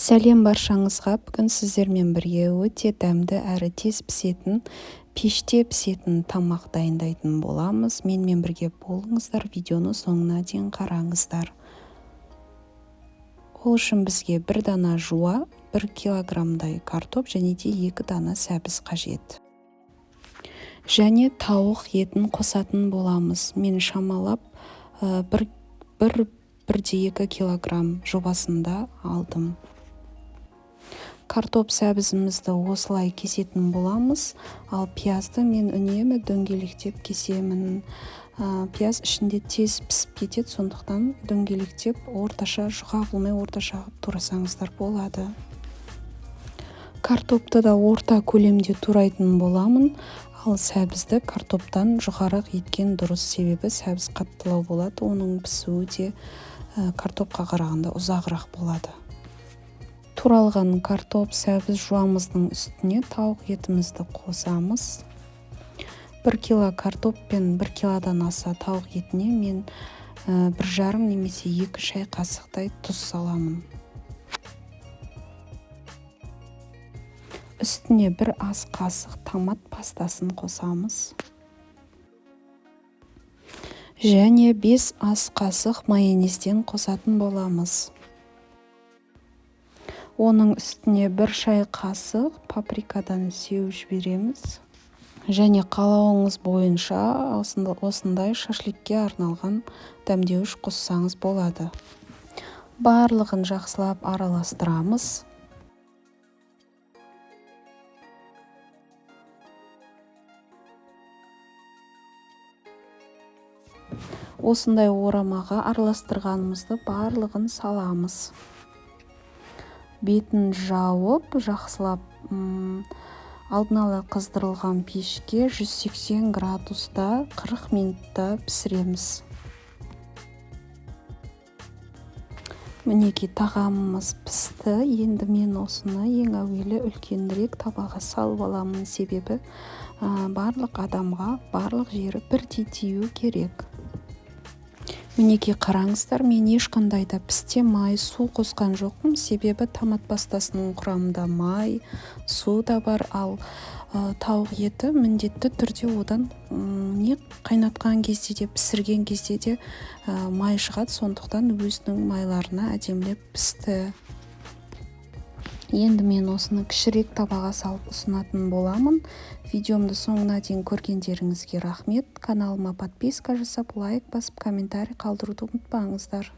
Сәлем баршаңызға. Бүгін сіздермен бірге өте дәмді әрі тез пісетін, пеште пісетін тамақ дайындайтын боламыз. Менімен бірге болыңыздар, видеоны соңына дейін қараңыздар. Ол үшін бізге 1 дана жуа, 1 килограммдай картоп және де 2 дана сәбіз қажет. Және тауық етін қосатын боламыз. Мен шамалап 1,2 килограмм жобасында алдым. Картоп сәбізімізді осылай кесетін боламыз, ал пиязды мен үнемі дөңгелектеп кесемін. Пияз ішінде тез пісіп кетеді, сондықтан дөңгелектеп орташа, жұқа қылмай орташа қылып турасаңыздар болады. Картопты да орта көлемде турайтын боламын, ал сәбізді картоптан жұқарақ еткен дұрыс, себебі сәбіз қаттылау болады, оның пісуі де картопқа қарағанда ұзағырақ болады. Туралған картоп, сәбіз жуамыздың үстіне тауық етімізді қосамыз. 1 кило картоп пен 1 килодан аса тауық етіне мен 1,5 немесе 2 шай қасықтай тұз саламын. Үстіне 1 ас қасық томат пастасын қосамыз. Және 5 ас қасық майонезден қосатын боламыз. Оның үстіне 1 шай қасық паприкадан сеуіп жібереміз. Және қалауыңыз бойынша осындай шашликке арналған дәмдеуіш қоссаңыз болады. Барлығын жақсылап араластырамыз. Осындай орамаға араластырғанымызды барлығын саламыз. Бетін жауып, жақсылап, алдын ала қыздырылған пешке 180 градуста 40 минутта пісіреміз. Мінекей тағамымыз пісті. Енді мен осыны ең әуелі үлкенірек табаға салып аламын, себебі барлық адамға барлық жері бірдей тию керек. Мінекей қараңыздар, мен ешқандай да пісте май, су қосқан жоқпын, себебі томат пастасының құрамында май, су да бар, ал тауық еті міндетті түрде одан, не қайнатқан кезде де, пісірген кезде де, май шығады, сондықтан өзінің майларына әдемілеп пісті. Енді мен осыны кішірек табаға салып ұсынатын боламын. Видеомды соңына дейін көргендеріңізге рахмет. Каналыма подписка жасап, лайк басып, комментарий қалдыруды ұмытпаңыздар.